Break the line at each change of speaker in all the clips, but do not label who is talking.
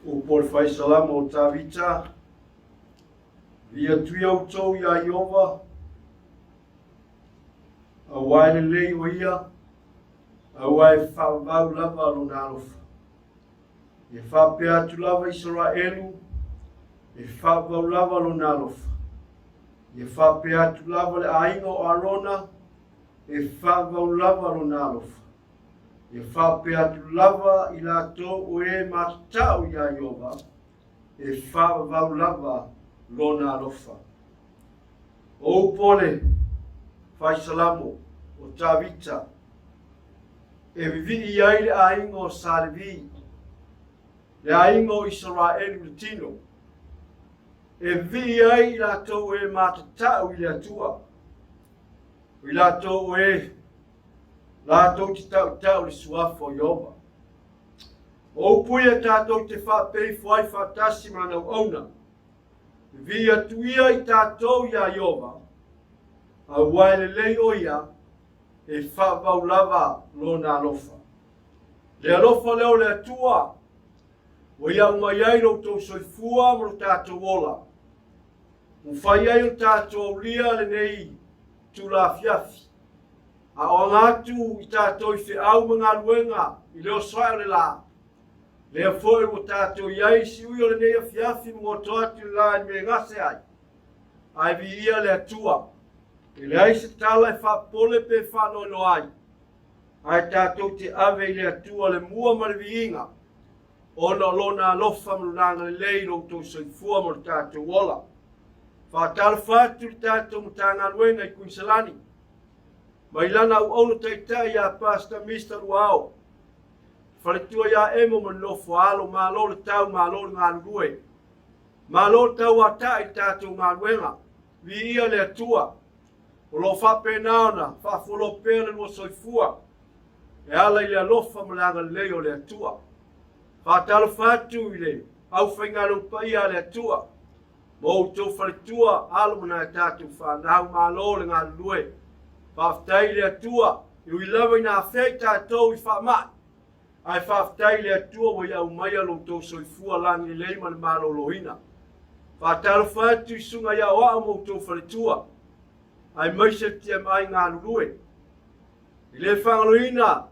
Upu o le Faisalamo o Tavita, Via atu ia outou iā Ieova, aua e lelei o ia, aua e faavavau lava lona alofa. E faapea atu lava Isaraelu, e faavavau lava lona alofa. E faapea atu lava le aiga o Arona, e faavavau lava lona alofa. E faapea atu lava i latou o e matatau iā Ieova, e faavavau lava lona alofa. O upu o le Faisalamo o Tavita, e vivii ai le aiga o Sa Levi, le aiga o Isaraelu le tino, e vivii ai i latou e matatau i le Atua, o i latou o e latou te tautau i le suafa o Ieova. O upu ia tatou te faapeifo ai faatasi ma lana auauna. Vivii atu ia i tatou iā Ieova, aua e lelei o ia, e faavau lava lona alofa. Le alofa lea o le Atua, ua iau mai ai lo outou soifua ma lo tatou ola. Ua fai ai o tatou aulia lenei itula afiafi. A o aga atu i tatou i feau ma galuega i le oso ae o le lā, lea foi ua tatou i ai i siui o lenei afiafi ma goto atu i le lā i mea e gase ai. Ae viia le Atua, e leai se tala e faapopole pe faanoanoa ai, ae tatou te ave i le Atua le mua ma le viiga, ona o Lona alofa ma Lona agalelei i lo outou soifua ma lo tatou ola. Faatalofa atu i le tatou Matagaluega i Kuiniselani, mai lana auauna taitai ia Pastor Mister Luao, faletua ia Emo ma le nofo a alo, malo le tau, malo le galulue. Malo le tauatai i le tatou galuega. Viia le Atua. O lo o faapena ona faafualoa pea le lua soifua e ala i le alofa ma le agalelei o le Atua. Faatalofa atu i le aufaigaluega paia a le Atua ma outou faletua, alo ma nai a tatou fanau, malo le galulue. Faafetai i le Atua, e ui lava ina afea i tatou i faamai, ae faafetai i le Atua ua ia aumaia lo outou soifua lagi lelei ma le maloloina. Faatalofa atu i susuga i aoao ma outou faletua, aemaise le TMI galulue. I le faagaloina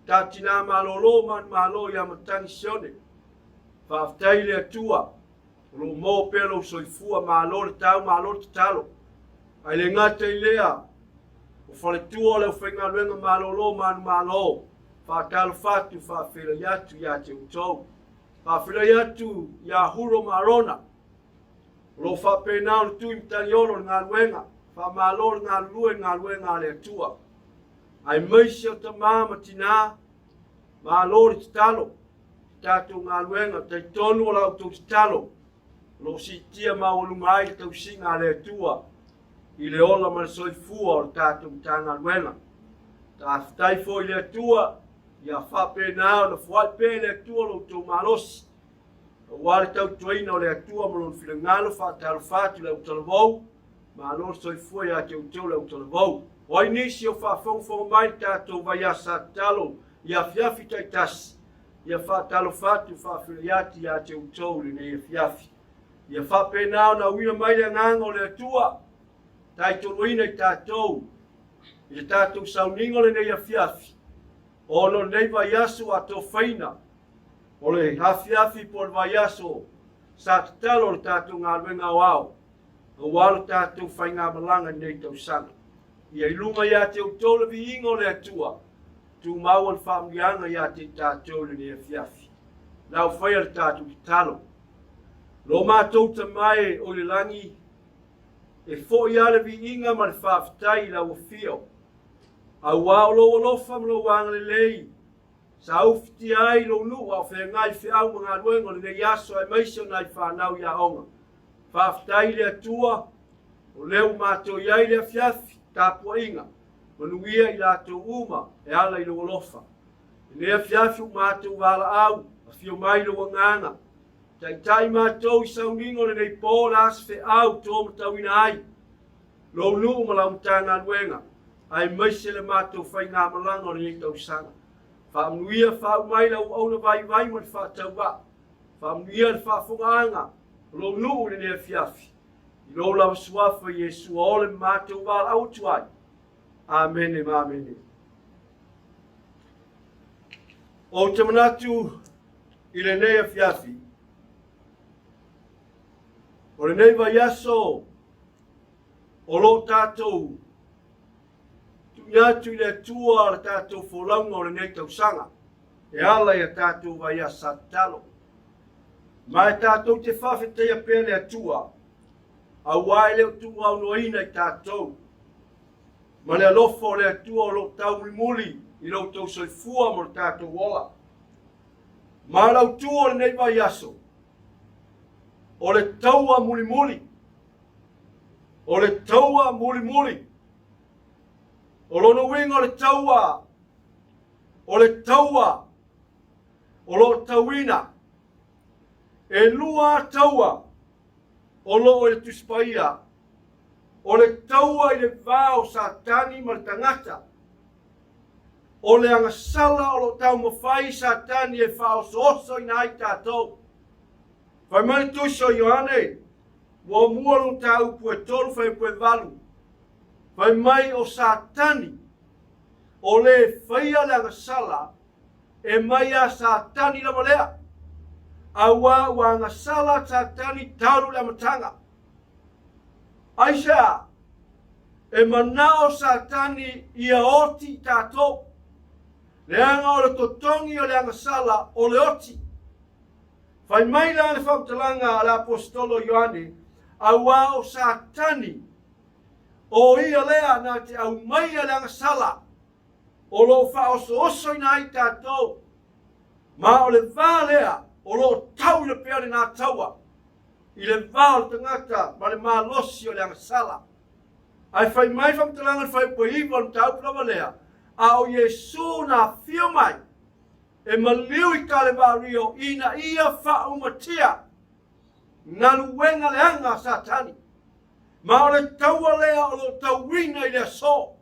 ta tina malolo manumalo ia Matagi Sione. Faafetai i le Atua o lo o maua pea lou soifua, malo le tau, malo le tatalo. Ae le gata i lea, o faletua o le aufaigaluega malolo manumalo, faatalofa atu, faafeiloai atu ia te outou. Faafeiloai atu ia Huro ma Arona, o lo o faapena ona tui matagi olo le galuega, faamalo le galulue i le galuega a le Atua. Aemaise o tamā ma tinā, malo le tatalo, tatou galuega, talitonu o la outou tatalo, o lo o siitia maualuga ai le tausiga a le Atua i le ola ma le soifua o le tatou Matagaluega. Faafetai foi i le Atua, ia faapena ona foai pea e le Atua lo outou malosi, aua le tautuaina o le Atua ma lona finagalo. Faatalofa atu i le autalavou, malo le soifua ia te outou le autalavou. O ai nisi o faafogafoga mai i le tatou vaiasa tatalo i afiafi taitasi, ia faatalofa atu, faafeiloai atu ia te outou i lenei afiafi. Ia faapena ona auina mai le agaga o le Atua, taitoluaina i tatou i le tatou sauniga o lenei afiafi, ona o lenei vaiaso ua atofaina o le afiafi po o le vaiaso sa tatalo o le tatou galuega aoao, aua lo tatou faigamalaga i lenei tausaga. Ia i luga ia te outou le viiga o le Atua, tumau le faamanuiaga ia te i tatou i lenei afiafi. Lau faia le tatou tatalo. Lo matou Tama e o i le lagi, e foi lava le viiga ma le faafetai i lau afio, aua o lou alofa ma lou agalelei sa ufitia ai lou nuu a o feagai feau ma galuega o lenei aso aemaise o nai fanau i aoga. Faafetai i le Atua, o lea ua matou i ai i le afiafi, tapuaiga, manuia i latou uma e ala i lou alofa. I lenei afiafi ua matou valaau, afio mai lou agaga, taitai matou i sauniga o lenei po, le a se feau to matauina ai lou nuu ma lau Matagaluega, aemaise le matou faigamalaga o lenei tausaga. Faamanuia faauma ai lau auauna vaivai ma le faatauvaa. Faamanuia le faafofogaaga o lou nuu i lenei afiafi, i lou lava suafa Iesu ua ole ma matou valaau atu ai. Amene ma amene. Ou te manatu i lenei afiafi, o lenei vaiaso o lo o tatou tuuina atu i le Atua le tatou folauga o lenei tausaga e ala i a tatou vaiasa tatalo. Ma e tatou te faafetaia pea le Atua, auā e le o tuuaunoaina i tatou. Ma le alofa o le Atua o lo o taumulimuli i lo outou soifua ma lo tatou ola. Ma le autu o lenei vaiaso, o le taua mulimuli. O le taua mulimuli. O lona uiga o le taua, o le taua o lo o tauina. E lua taua o lo o i le Tusi Paia, o le taua i le va o Satani ma le tagata. O le agasala o lo o taumafai Satani e faaosoosoina ai tatou. Fai mai le Tusi o Ioane, muamua lona mataupu e 3 fuaiupu e 8. Fai mai o Satani, o le faia le agasala, e mai a Satani lava lea. Auā ua agasala Satani talu le amataga. Aisea? E manao Satani ia oti i tatou. Leaga o le totogi o le agasala o le oti. Fai mai la le faamatalaga a le Aposetolo Ioane, auā o Satani, o ia lea na te aumaia le agasala o lo o faaosoosoina ai tatou, ma o le va lea o lo o tauina pea lenā taua i le va o le tagata ma le malosi o le agasala. Ae fai mai faamatalaga i le fuaiupu e 9 o le mataupu lava lea, a o Iesu na afio mai e maliu i Kalevario ina ia faaumatia galuega leaga a Satani. Ma o le taua lea o lo o tauina i le aso.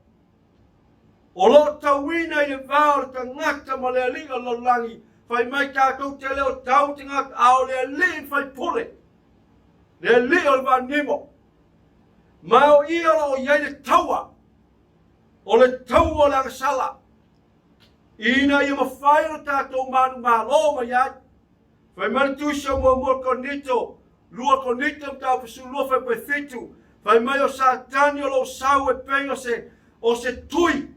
O lo o tauina i le va o le tagata ma le alii o le lalolagi, fai mai tatou te le o tau te tagata, a o le alii le faipule, le alii o le vaanimo. Ma o ia o lo o i ai le taua, o le taua o le agasala, ina ia mafai ona tatou manumalo mai ai. Fai mai le Tusi o muamua Korinito, 2 Korinito mataupu 12 fuaiupu e 7, fai mai o Satani o lo o sau e pei o se, o se tui,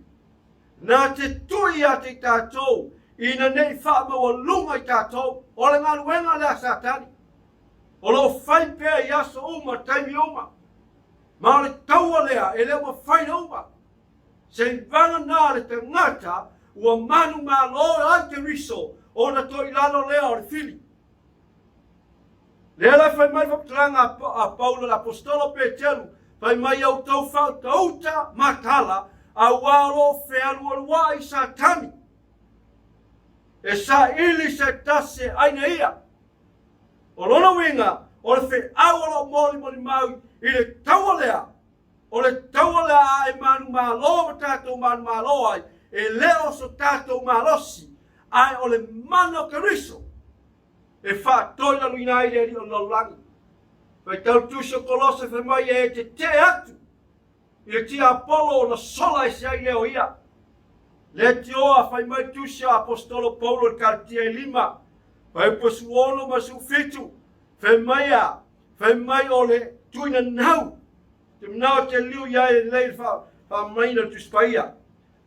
na te tui ia te i tatou, ina ne i faamaualuga i tatou. O le galuega lea a Satani, o lo o fai pea i aso uma, taimi uma. Ma o le taua lea e le o mafai ona uma. Seivaga le tagata ua manumalo ai Keriso ona toilalo lea o le fili. Lea la fai mai le faamatalaga a Paulo le Aposetolo Peteru, fai mai ia outou faautauta mataala, auā o lo o fealualuai Satani e saili se tasi e aina ia. O lona uiga, o le feau o lo o molimolimau i le taua lea, O le taua lea a e manumalo ma tatou manumalo ai, e le o so tatou malosi, ae o le mana o Keriso e faatoilaluina ai le Alii o le lalolagi. Faitau Tusi o Kolose fai mai e tetee atu i le tiapolo ona sola ese ai lea o ia. Leitioa fai mai Tusi o Aposetolo Paulo i le Kalatia e 5, fuaiupu e 16 ma 17, fai mai a, Fai mai o le tuina nau, te manao te liu ia e lei le faamaina le Tusi Paia.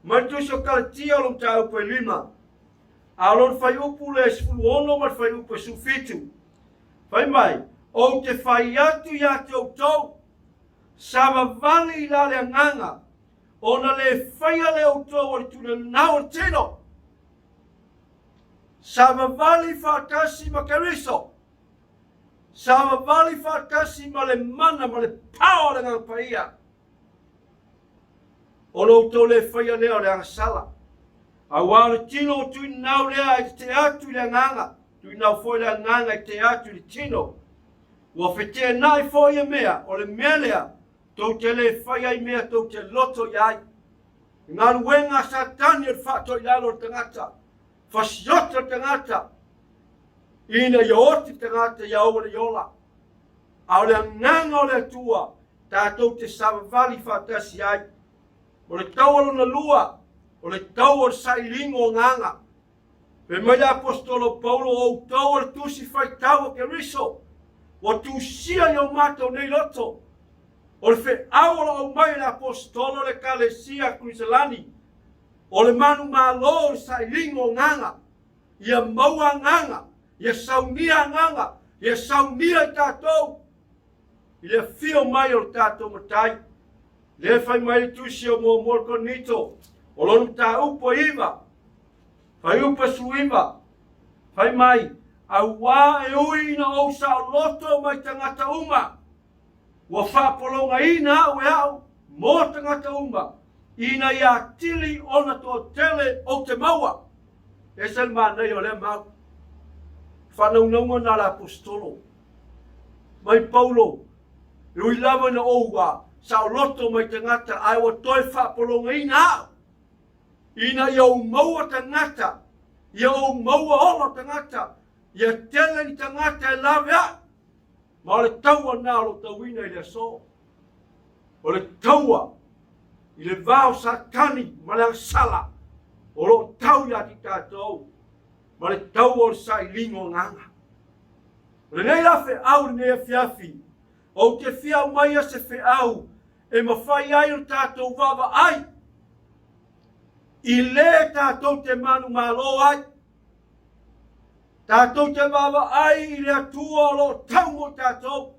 Mai le Tusi o Kalatia o lo mataupu e 5, a o lona fuaiupu le 16 ma le fuaiupu e 17. Fai mai, ou te fai atu ia te outou, savavali i la le agaga, ona le faia le outou o le tuina nau o le tino. Savavali faatasi ma Keriso. Savavali faatasi ma le mana ma le pao o le Agaga Paia. O lo outou le faia lea o le agasala. Auā o le tino o tuinau lea e tetee atu i le agaga, tuinau foi le agaga e tetee atu i le tino. Ua feteenai foi ia mea, o le mea lea, tou te le faia ai mea tou te loto i ai. E galuega a Satani o le faatoilalo o le tagata, fasiota le tagata. Ina ia oti tagata ia aua ne i ola. A o le agaga o le Atua, tatou te savavali faatasi ai. O le taua lona lua, o le taua o le sailiga o agaga. Fai mai le Aposetolo Paulo, o outou o le tusi faitau a Keriso, ua tusia i o matou nei loto. O le feau o lo o aumai e le Aposetolo le Ekalesia Kuiselani, o le manumalo o le sailiga o agaga, ia maua agaga, ia saunia agaga, ia saunia i tatou i le afio mai o le tatou Matai. Lea e fai mai le tusi o muamua o le Korinito, o lona mataupu e 9, fuaiupu 19, fai mai, Auā e ui ina ou saoloto mai tagata uma, ua faapologaina au e au mō tagata uma, ina ia atili ona toatele ou te maua. E ese le manaia o lea mau. Faanaunauga na le Aposetolo. Mai Paulo, e ui lava ina ou a saoloto mai tagata, ae ua toe faapologaina au, ina ia ou maua tagata, ia ou maua ola tagata, ia tele ni tagata e lawe au. Ma o le taua lena o lo o tauina i le aso. O le taua i le va o Satani ma le agasala o lo o tau ia te tatou, ma le taua o le sailiga o agaga. O lenei la feau i lenei afiafi, ou te fia aumaia se feau e mafai ai ona tatou vaavaai i le tatou te manumalo ai. Tatou te vaavaai i le Atua o lo o tau mo tatou.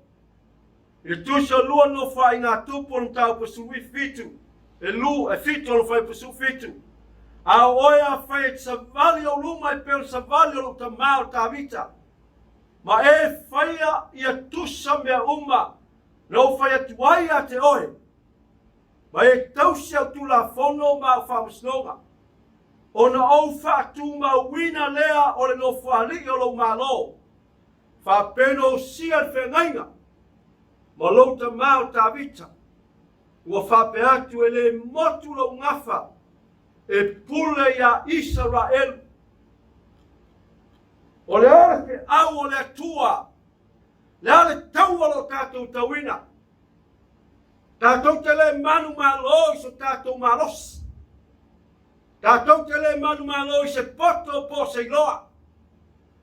I le tusi o lua Nofoaiga Tupu o le mataupu 17, e lu, e 7 o le fuaiupu 17. A o oe afai e te savali ou luma e pei o le savali o lou tamā o Tavita, ma e faia ia tusa mea uma na ou fai atu ai ia te oe, ma e tausi au tulafono ma au faamasinoga, ona ou faatumauina lea o le nofoalii o lou Malo, faapea ona osia le feagaiga ma lou tamā o Tavita, ua faapea atu e le motu lou gafa e pule iā Isaraelu. O le a le feau o le Atua? Le a le taua o lo tatou tauina? Tatou te le manumalo i so tatou malosi. Tatou te le manumalo i se poto po o se iloa,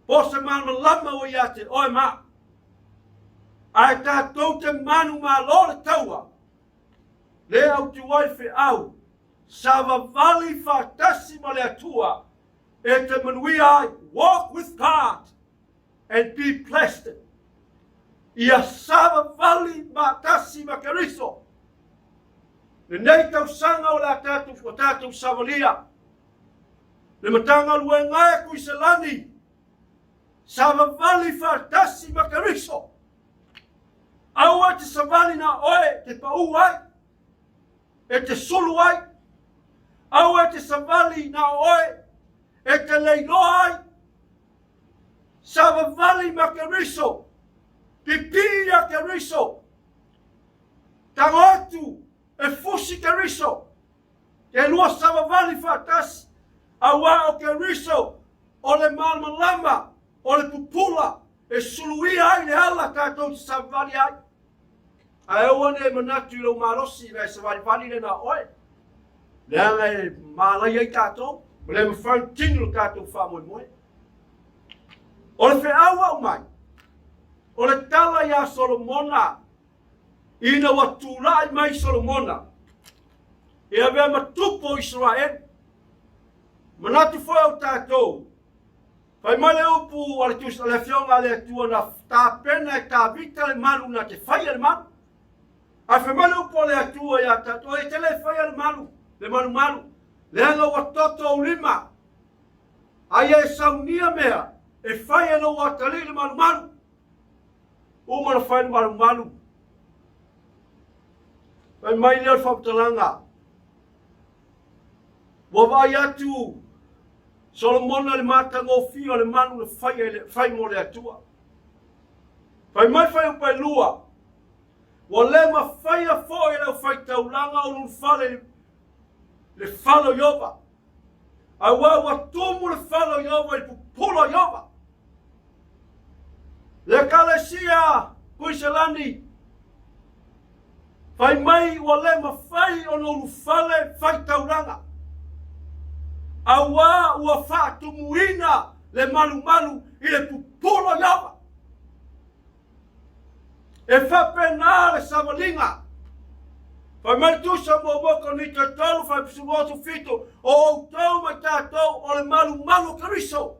po o se malamalama ua ia te oe ma au. Ae tatou te manumalo le taua, le autu ai feau, savavali faatasi ma le Atua e te manuia ai. Walk with God and be blessed. Ia savavali maatasi ma Keriso. Lenei tausaga o le a tatou, o tatou savalia. Le Matagaluega e Kuiselani, savavali faatasi ma Keriso. Aua e te savali na oe te paū ai, e te sulu ai. Aua e te savali na oe e te leiloa ai. Savavali ma Keriso, pipii ia Keriso, tago atu e fusi Keriso, te lua savavali faatasi, auā o Keriso o le malamalama o le pupula e suluia ai le ala tatou te savavali ai. Ae aua ne i manatu i lou malosi ina e savalivali lea na oe, leaga e malaia ai tatou, ma le mafai ona tino lo tatou faamoemoe. O le feau au mai, o le tala iā Solomona, ina ua tulai mai Solomona, e avea ma tupu o Isaraelu. Manatu foi o tatou, Fai mai le upu a le tusi a le Afioga a le Atua na tapena e Tavita le malu na te faia le malu. Ae fai mai le upu a le Atua ia tatou, e te le faia le malu, le malumalu, leaga ua toto ou lima. Aia e saunia mea e fai e lou atalii le malumalu. Uma na fai le malumalu. Fai mai lea o le faamatalaga, Ua vaai atu Solomona i le matagofie o le malu na faia fai mo le Atua. Fai mai fuaiupu e 2, ua le mafaia foi e le aufaitaulaga o ulufale le fale o Ieova, aua ua tumu le fale o Ieova i le pupula o Ieova. Le Ekalesia Kuiselani, fai mai ua le mafai ona ulufale faitaulaga, auā ua faatumuina le malumalu i le pupula i ava. E faapena le savaliga. Fai mai le Tusa muamua Korinito e 3, 27, o outou ma i tatou o le malumalu o Keriso.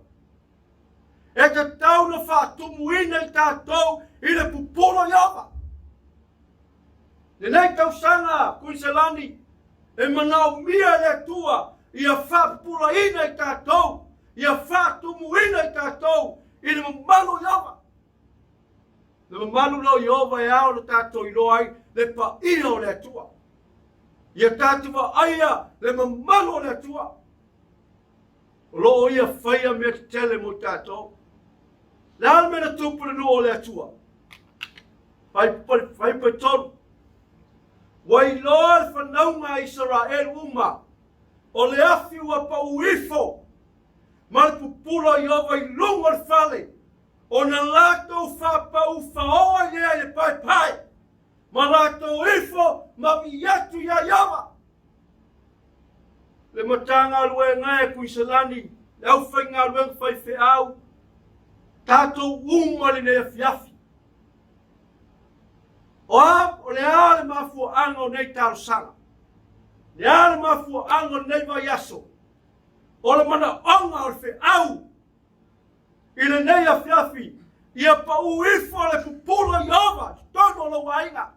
E tatau ona faatumuina i tatou i le pupula i ava. Lenei tausaga Kuiniselani e manaomia e le Atua ia faapupulaina i tatou, ia faatumuina i tatou i le mamalu o Ieova. Le mamalu lea o Ieova e ao ona tatou iloa ai le paia o le Atua. Ia tatou vaaia le mamalu o le Atua. O lo o ia faia mea tetele mo tatou. Le a le mea na tupu i le nuu o le Atua? Fai 3. Ua iloa le fanauga a Isaraelu uma, o le afi ua pau ifo ma le pupula o Ieova i luga o le fale, ona latou faapau faoa ai lea i le paepae, ma latou ifo ma vii atu iā Ieova. Le Matagaluega e Kuiselani, le aufaigaluega faifeau, tatou uma lenei afiafi. O a, o le a le mafuaaga o nei talosaga? Le a le mafuaaga o lenei vaiaso? O le manaoga o le feau i lenei afiafi, ia pau ifo le pupula i Ieova i totonu o lou aiga.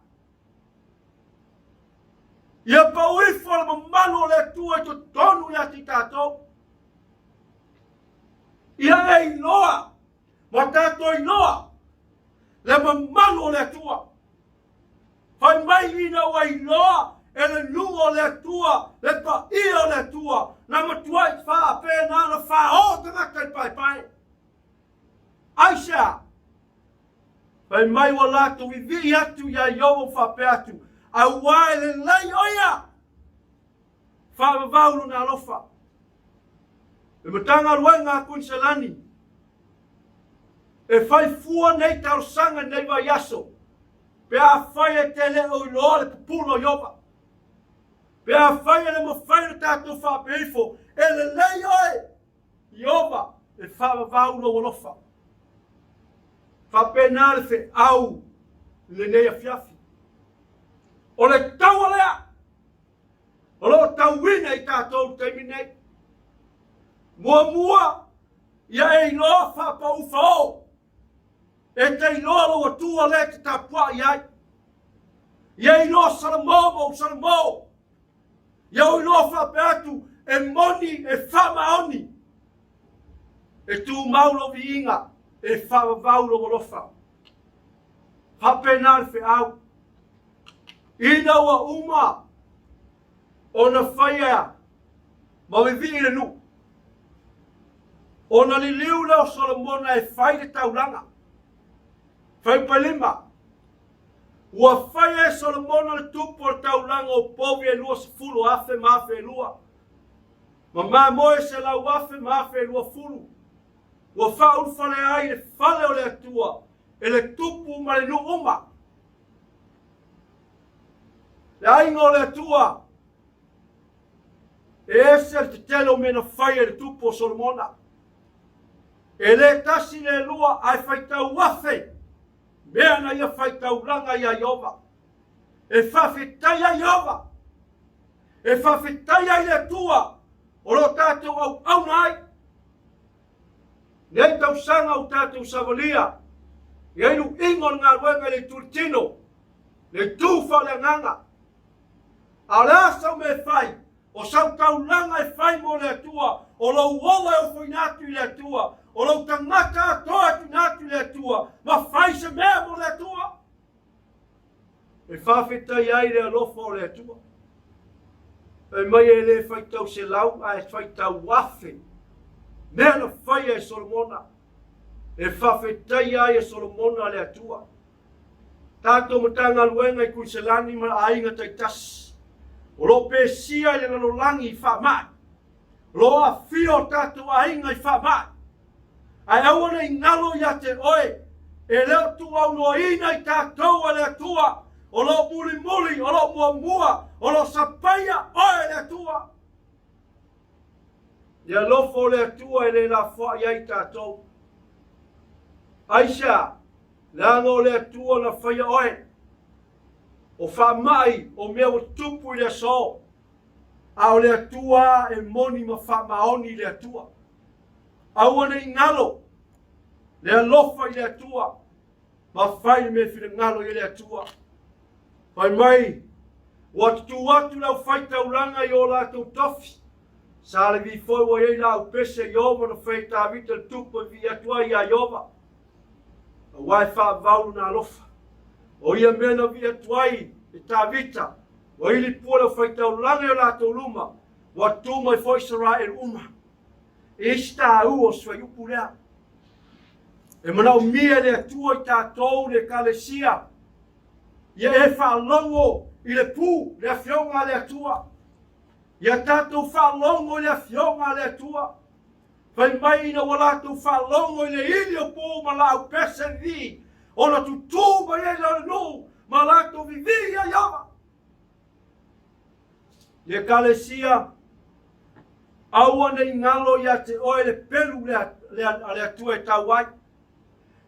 Ia pau ifo le mamalu o le Atua i totonu ia te tatou. Ia e iloa ma tatou iloa le mamalu o le Atua. Fai mai ina ua iloa e le nuu o le Atua le paia o le Atua, na matuai faapena ona fao tagata i le paepae. Aisea? Fai mai ua latou vivii atu iā Ieova ua faapea atu, Auā e lelei ʻo ia! Faavavau lona alofa. Le Matagaluega a Kuiniselani e fai fua nei talosaga i nei vaiaso pe afai e te le o iloa le pupula o Ieova. Pe afai e le mafai ona tatou faapea ifo, e lelei oe! Ieova, e faavavau lou alofa. Faapena le feau i lenei afiafi. O le taua lea o lo o tauina i tatou i le taimi nei. Muamua, ia e iloa faapau faoo. E te iloa lou Atua lea e te tapuai ai. Ia iloa Salamo ma ou Salamo. Ia ou iloa faapea atu, e moni, e faamaoni, e tumau lou viiga, e faavavau lou alofa. Faapena le feau. Ina ua uma ona faia ma vivii le nuu, ona liliu lea o Solomona e fai le taulaga. Fuaiupe 5. Ua faia e Solomona le tupu o le taulaga o povi e 20,000 ma 2,000, ma mamoe 100,000 ma 1,020. Ua faaulufale ai le fale o le Atua e le tupu ma le nuu uma. Le aiga o le Atua, e ese le tetele o mea na faia e le tupu o Solomona. E le tasi le lua, ae faitau afe mea na ia faitaulaga iā Ieova. E faafetai ai Ieova, e faafetai ai le Atua o lo tatou auauna ai. Nei tausaga ua tatou savalia i ai luiga o le galuega i le itu tino, le itu faaleagaga. A o le a sau mea e fai? O sau taulaga e fai mo le Atua, o lou ola e ofoina atu i le Atua, o lou tagata atoa e tuuina atu i le Atua, ma fai se mea mo le Atua. E faafetai ai le alofa o le Atua. Fai mai e le faitau selau ae faitau afe. Mea na faia e Solomona. E faafetai ai e Solomona le Atua. Tatou Matagaluega i Kuiniselani ma aiga taitasi o lo o pesia i le lalolagi i faamai. O lo o aafia o tatou aiga i faamai. Ae aua ne i galo ia te oe E le o tuuaunoaina i tatou e le Atua, o lo o mulimuli, o lo o muamua, o lo o sapaia oe e le Atua. Le alofa o le Atua e le lafoai ai i tatou. Aisea? Leaga o le Atua na faia oe. O faamai, o mea ua tupu i le aso. A o le Atua e moni ma faamaoni i le Atua. Aua ne i galo le alofa i le Atua ma fai le mea finagalo i le Atua. Fai mai, ua tutū atu le aufai-taulaga i o latou tofi. Sa Levi foi ua i ai laau pese i Ieova na fai e Tavita le tupu e vivii atu ai iā Ieova, aua e faavavau lona alofa. O ia mea na vivii atu ai e Tavita, ua ili pua le aufai-taulaga i o latou luma, ua tu mai foi Isaraelu uma. E isi tāua o se fuaiupu lea. E manaomia e le Atua i tatou le Ekalesia, ia e faalogo i le pu, le Afioga a le Atua. Ia tatou faalogo i le Afioga a le Atua. Fai mai ina ua latou faalogo i le ili o pu ma laau pese vivii, ona tutū mai ai lea o le nuu ma latou vivii ia Ieova. Le Ekalesia, aua ne i galo ia te oe le pelu a le Atua e tau ai.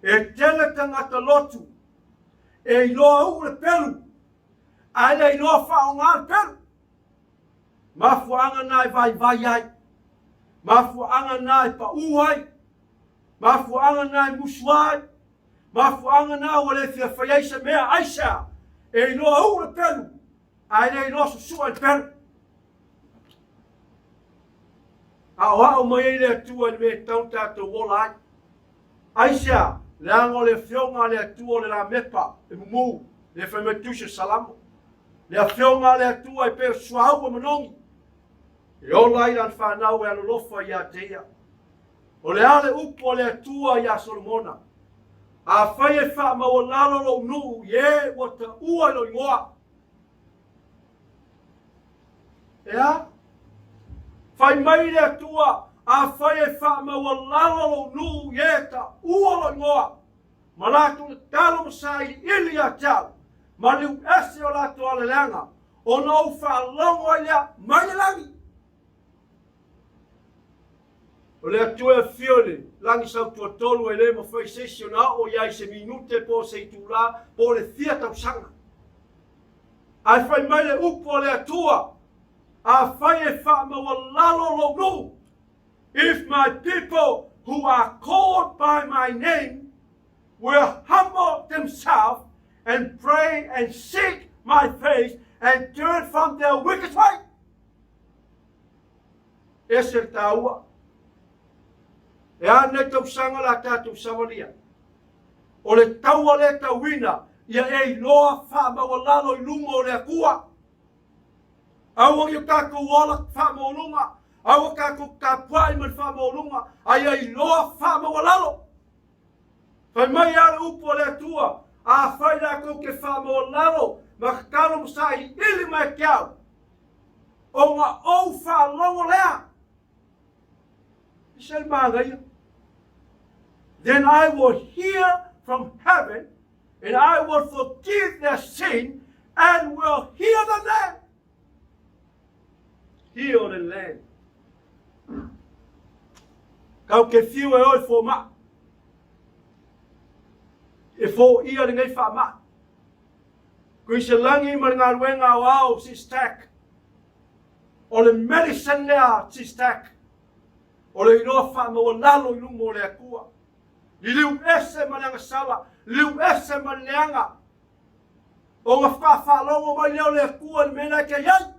E tele tagata lotu e iloa uu le pelu, ae le iloa faaaoga le pelu. Mafuaaga na e vaivai ai, mafuaaga na e paū ai, mafuaaga na e musuā ai, mafuaaga na ua le fia fai ai se mea. Aisea? E iloa uu le pelu, ae le iloa susua le pelu. Aoao mai ai le Atua i le mea e tatau ona tatou ola ai. Aisea? Leaga o le Afioga a le Atua o le lamepa e mumu, le fai mai Tusi o Salamo. Le Afioga a le Atua e pei o suauu e manogi, e ola ai lana fanau e alolofa ia te ia. O le a le upu a le Atua iā Solomona? Afai e faamaualalo lou nuu i e ua taua i lou igoa. E a? Fai mai le Atua, afai e faamaualalo lou nuu i e taua lou igoa, ma latou tatalo ma sailiili ia te au, ma liu ese o latou aleleaga, ona ou faalogo ai lea mai le lagi. O le Atua e afio i le lagi sautuatolu e le mafai se isi ona oo i ai i se minute po o se itulā po o le fia tausaga. Ae fai mai le upu a le Atua, Afai e faamaualalo lou nuu, If my people who are called by my name will humble themselves and pray and seek my face and turn from their wicked way. Ese le tāua. E a nei tausaga la tātou savalia. O le taua le tauina ia e iloa faamaualalo i luma o le Atua. Aua i o tātou ola faamaualuga, aua tātou tapuai ma le faamaualuga, a ia iloa faamaualalo. Fai mai a le upu a le Atua, afai latou te faamaualalo ma tatalo ma sailiili mai te au, ona ou faalogo lea. Ese le manaia. Then I will hear from heaven and I will forgive their sin and will heal the land. Heal the land. Kau ke fiu e oe fōmaʻi. E fōia lenei faamaʻi. Kuise lagi ma le galuega aoao SysTac. O le medicine lea SysTac. O le iloa faamaualalo i luma o le Atua. Liliu ese ma le agasala, liliu ese ma le leaga. Ona faafaalogo mai lea o le Atua i le mea la e te i ai.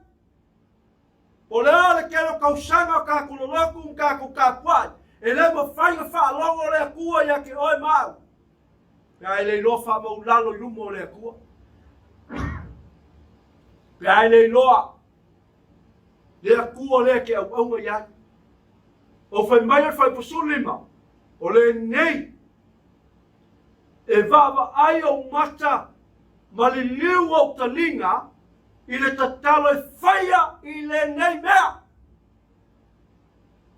O le a le tele o tausaga o tatou lolotu ma tatou tapuai, e le mafai ona faalogo le Atua ia te oe ma au, pe a e le iloa faamaulalo i luma o le Atua. Pe a e le iloa le Atua lea e te auauna i ai. O fai mai o le Fuaiupu 15, o lenei e vaavaai ou mata ma liliu ou taliga i le tatalo e faia i lenei mea.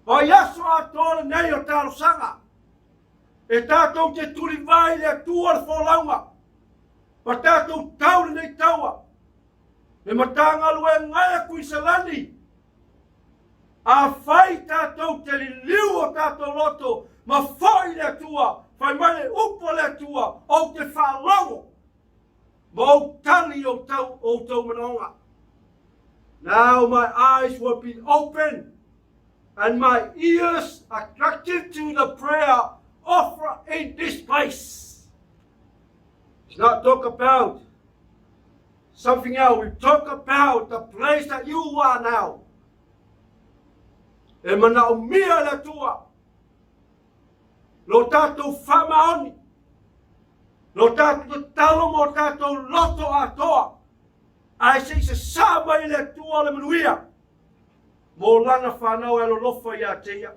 Vaiaso atoa lenei o talosaga. E tātou te tulivae i le Atua le folauga, ma tātou tau lenei taua, le Matagaluega e Kuiselani, Afai tātou te liliu o tātou loto ma foi i le Atua, fai mai le upu a le Atua, ou te faalogo ma ou tali i outou manaoga. Now my eyes will be open and my ears attracted to the prayer offered in this place. It's not talk about something else. We talk about the place that you are now. E manaomia le Atua. Lo tātou whamaoni. Lo tātou tatalo mo tātou loto atoa. Ae se i sasā mai le Atua le manuia. Mo lana whanau e alolofa ia te ia.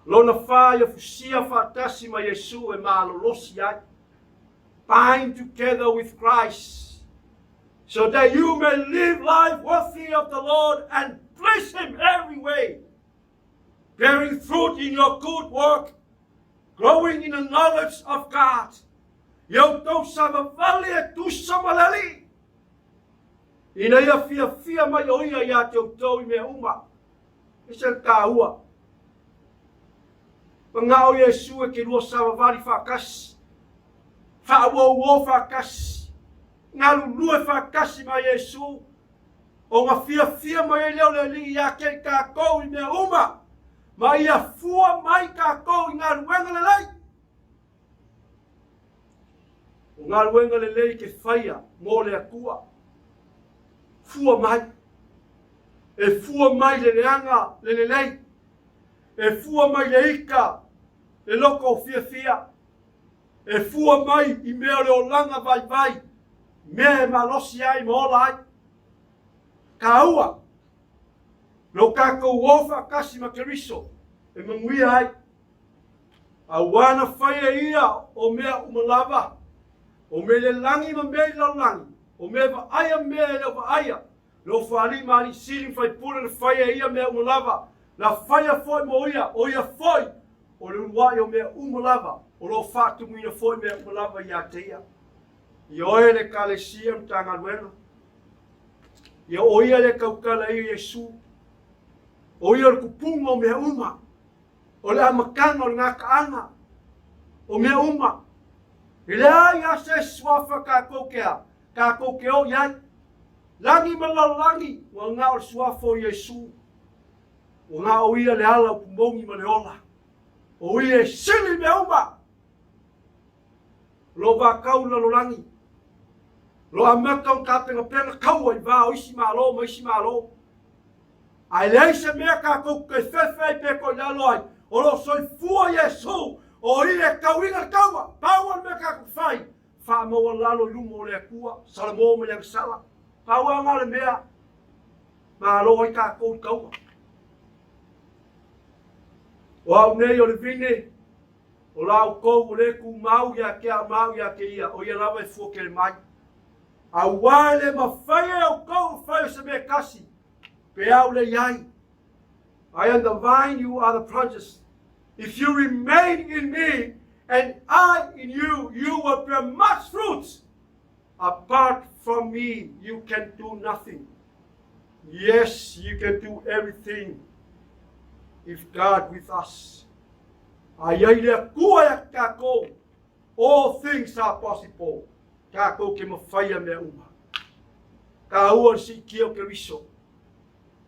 Lona whā ia fusia whaatasi ma Iesu e malolosi ai. Bind together with Christ so that you may live life worthy of the Lord and please Him every way, bearing fruit in your good work, growing in the knowledge of God. Ia outou savavali e tusa ma le Alii, ina ia fiafia mai o ia ia te outou i mea uma. E se le tāua. Mangao Iesu e ke lua savavali whaakasi. Whaauauo whaakasi. Ngalulue whaakasi ma Iesu. O nga fiafia mai ai lea o le Alii ia ke i kākou i mea uma. Ma ia fua mai kākou i galuega lelei. O galuega lelei ke whaia mō le Atua. Fua mai. E fua mai le leaga le lelei. E fua mai le ika le loko o fiafia. E fua mai i mea o le olaga vaivai, mea e malosi ai ma ola ai. Kāua, lo kākou o faatasi ma Keriso e manuia ai. Auā na fai e ia o mea uma lava, o mea i le lagi ma mea i le lalolagi, o mea e vaaia ma mea e le o vaaia, lo faalii ma alii sili ma faipule na fai e ia mea uma lava, na faia foi mo ia, o ia foi o le uluai o mea uma lava, o lo o faatumuina foi mea uma lava ia te ia. Ia oe le Ekalesia ma Matagaluega, ia o ia le tautala ia Iesu, o ia o le tupuga o mea uma, o le amataga o le gataaga o mea uma. E leai lava se isi suafa tatou te a, tatou te o i ai. Lagi ma lalolagi, ua na o le suafa o Iesu. Ua na o ia le ala o pumogi ma le ola. O ia e sili mea uma. Lo vatau le lalolagi. Lo amata ona tapenapena kaua i va o isi Malo ma isi Malo. Ae leai se mea tatou te fefe ai pe toe i lalo ai, o lo o soifua Iesu, o ia e tauina le taua. Pau lava le mea tatou te fai, faamaualalo i luma o le Atua, Salamo ma le agasala. Pau lava lena o le mea, malo ai tatou i taua. O au nei o le vine, o la outou o le tumau ia te au ma au ia te ia, o ia lava e fua tele mai. Auā e le mafai e outou ona fai o se mea e tasi, pe au le i ai. I am the vine, you are the branches. If you remain in me and I in you, you will bear much fruit. Apart from me, you can do nothing. Yes, you can do everything if God with us. A i ai le Atua ia te tātou, all things are possible. Tātou ke mawhaia mea uma. Tāua le siitia o Keriso.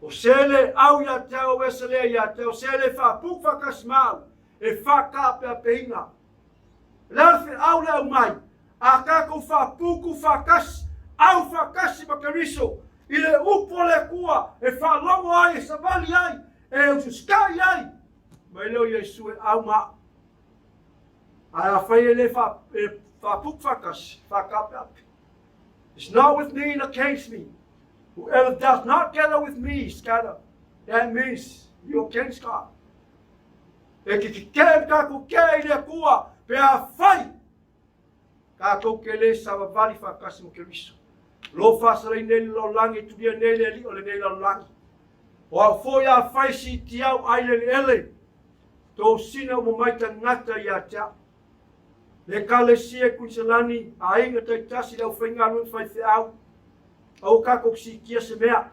O se le au ia te au e se lea ia te au, se le whaapu whakasi māu, e whakaapeapehinga. Le a wheau le au mai, a tātou whaapuku whakasi, au whakasi ma Keriso, i le upu o le Atua e whaalongo ai, e savali ai, e ususkai ai, mai lea o Iesu e au ma au. Ae afai e le e whaapuku whakasi, whakaapeape. It's not with me and against me. Whoever does not gather with me scatter. That means you're against God. E ke kekē tātou kē i le Atua, pe afai tātou ke le savavali whakasi mo Keriso. Lo whāsalei nei le lalolagi, e tulia nei le alii o lenei lalolagi. O au foi afai si ti au ai le ele. Tosina uma mai tagata ia te au. Le Ekalesia i Kuiniselani, aiga taitasi le aufaigaluega faifeau, aua kakou siitia se mea.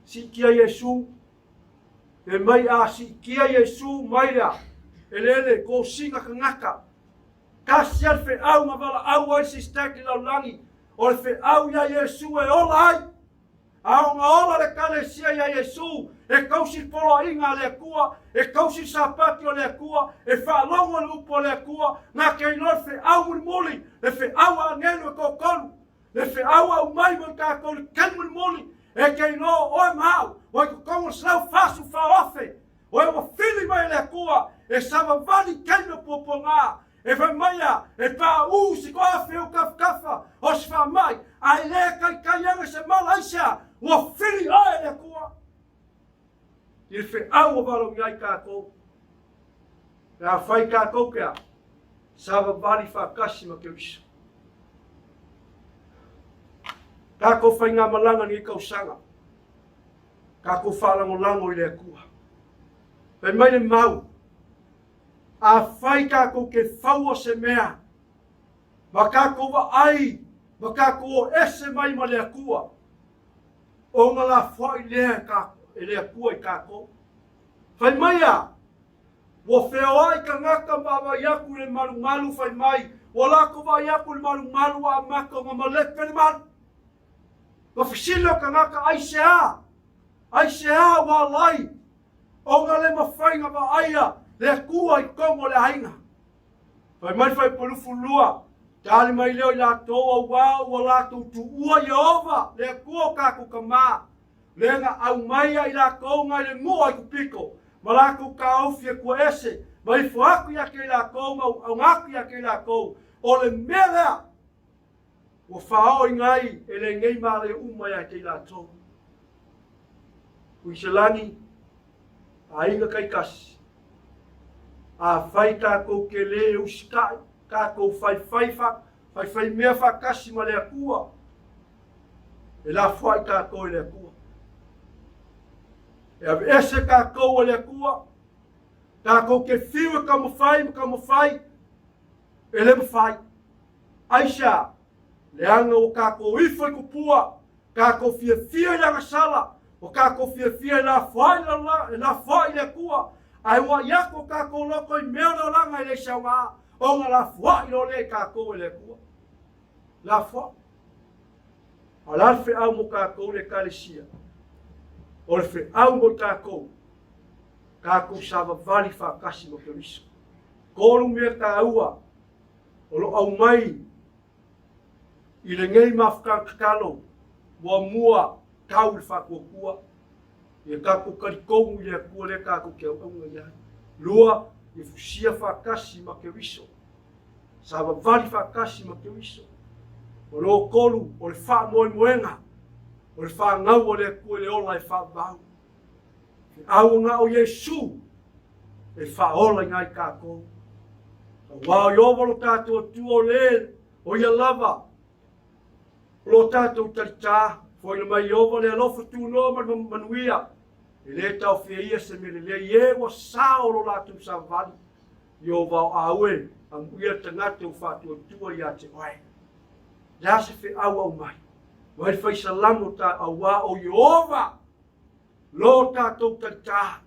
Siitia Iesu. Fai mai a siitia Iesu mai lea eleele, tosina tagata. Tasi a le feau na valaau ai Sister i le lalolagi, o le feau ia Iesu e ola ai. A ona ola le Ekalesia iā Iesu, e tausi le poloaiga a le Atua, e tausi le Sapati o le Atua, e faalogo i le upu a le Atua, na te iloa le feau mulimuli, le feau a agelu e toatolu, le feau a aumai mo i tatou i le taimi mulimuli, e te iloa o oe ma au, ua i totonu o le 144,000, oe ua fili mai e le Atua, e savavali i taimi o puapuaga, E fai mai a, e paʻū si toafe o tafatafa o se faamai, a e le taitai ana se mala aisea, ua fili oe e le Atua i le feau ua valaauina ai tatou. Pe afai tatou te a, savavali faatasi ma Keriso. Tatou faigamalaga lenei tausaga, tatou faalagolago i le Atua. Fai mai le mau, Afai tatou te faua se mea, ma tatou vaai, ma tatou o ese mai ma le Atua, ona lafoai lea e le Atua i tatou. Fai mai a, ua feoai tagata ma vaai atu i le malumalu, fai mai, ua latou vaai atu i le malumalu ua amata ona malepe le malu. Ma fesili o tagata, aisea? Aisea ua ala ai Ona le mafai na vaaia le Atua i totonu o le aiga. Fai mai le Fuaiupu 22, Tali mai lea o i latou auā ua latou tuua Ieova, le Atua o tatou tamā, lea na aumaia i latou nai le nuu o Aikupito, ma latou taofi e tua ese, ma ifo atu ia te i latou ma auauna atu ia te i latou, o le mea lea ua faaoina ai e lenei male uma ia te i latou. Kuiselani, aiga taitasi, afai tatou te lē usitai, tatou faifai fa, faifai mea faatasi ma le Atua, e lafoai tatou e le Atua. E aveese tatou e le Atua, tatou te fiu e taumafai ma taumafai, e le mafai. Aisea? Leaga ua tatou ifo i tupua, tatou fiafia i le agasala, ua tatou fiafia e lafoai le, e lafoai le Atua, ae ua i atu o tatou loto i mea o le olaga e le se aoga, ona lafoai loa lea i tatou e le Atua. Lafoai. A o le a le feau mo tatou le Ekalesia? O le feau mo tatou, tatou savavali faatasi ma Keriso. Tolu mea taua o lo o aumai i lenei mafutaga tatalo, muamua tau i le faatuatua, ia tatou talitonu i le Atua lea tatou te auauna i ai. Lua, ia fusia faatasi ma Keriso, savavali faatasi ma Keriso. O lona tolu, o le faamoemoega, o le fanau a le Atua i le ola e faavavau. Feau na o Iesu e faaola i tatou. Aua o Ieova lo tatou Atua o le o ia lava o lo tatou talitā, foaina mai Ieova le alofa tunoa ma le manuia, e lē taofia ia se mea lelei e ua sao lo latou savavali. Ieova o au e, amuia le tagata ua faatuatua ia te oe. Le a se feau aumai? Mai le faisalamo ta auā o Ieova Lo tatou talitā,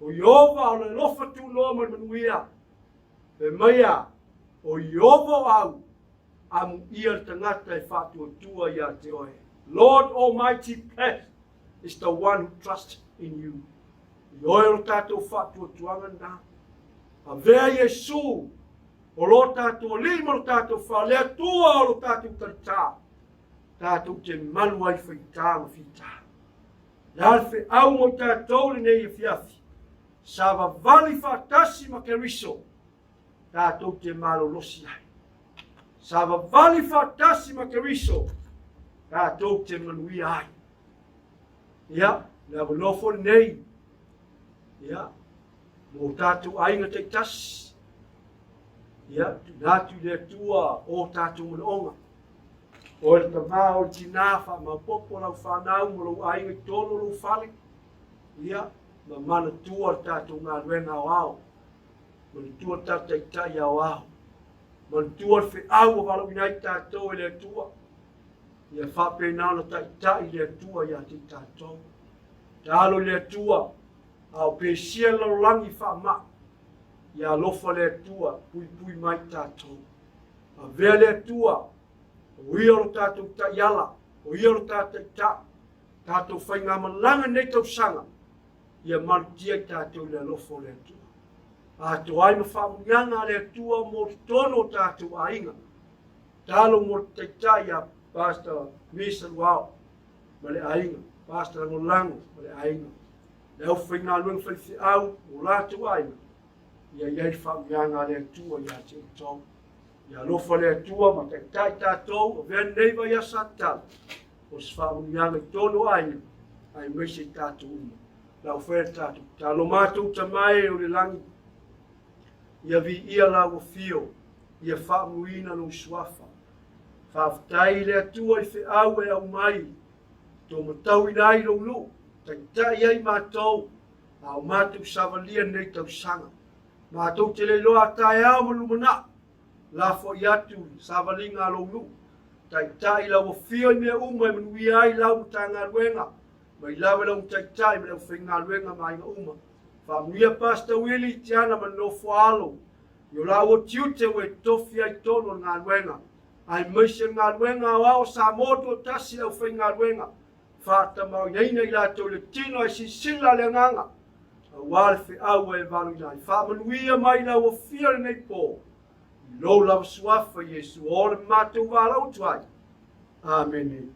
o Ieova o le alofa tunoa ma le manuia. Fai mai a, o Ieova o au, amuia le tagata e faatuatua ia te oe. Lord Almighty, blessed is the one who trusts in you. I oe o lo tatou faatuatuaga lena. Avea Iesu o lo tatou Alii ma lo tatou Faaleatua o lo tatou talitā, tatou te malu ai faitā ma fitā. Le a le feau mo tatou lenei afiafi, savavali faatasi ma Keriso, tatou te malolosi ai. Savavali faatasi ma Keriso, tatou te manuia ai. Ia, le avanoa foi lenei, ia, mo tatou aiga taitasi, ia, tuuina atu i le Atua o tatou manaoga. Oe le tama, oe le tinā, faamaopoopo lau fanau ma lou aiga i totonu o lou fale, ia, ma manatua le tatou galuega aoao. Manatua ta Taitai aoao. Manatua le feau ua valaauina ai tatou e le Atua. Ia faapena ona taitai le Atua ia te i tatou. Tatalo i le Atua, a o pesia le lalolagi i faamai, ia alofa le Atua, puipui mai tatou. Avea le Atua, o ia lo tatou taiala, o ia lo ta taitai, tatou faigamalaga i lenei tausaga, ia malutia i tatou i le alofa o le Atua. Atoa ai ma faamanuiaga a le Atua mo totonu o tatou aiga. Talo mo le taitai ia Pastor Misa Luao ma le aiga, Pastor Lagolago ma le aiga, le aufaigaluega faifeau mo latou aiga, ia i ai le faamanuiaga a le Atua ia te outou. Ia alofa le Atua ma taitai tatou, avea lenei vaiaso tatalo, o se faamanuiaga i totonu o aiga, aemaise i tatou uma. Lau faia le tatou tatalo. Matou Tama e o le lagi, ia viia lau afio, ia faamanuina lou suafa. Faafetai i le Atua i feau e aumai, to matauina ai lou nuu, taitai ai matou, a o matou savalia lenei tausaga. Matou te le iloa a taeao ma lumanai, lafo i atu i savaliga a lou nuu. Taitai lau afio i mea uma e manuia ai lau Matagaluega, mai lava i lau Taitai ma le aufaigaluega ma aiga uma. Faamanuia Pastor Willie, Tiana ma le nofo a alo, i o laua tiute ua e tofi ai tonu o le galuega, aemaise le galuega aoao a Samoa Tuatasi le aufaigaluega, faatamaoiaina i latou le tino ae silasila le agaga, aua le feau ua e valoina ai. Faamanuia mai lau afio i lenei po, i lou lava suafa Iesu, o le matou valaautu ai. Amene.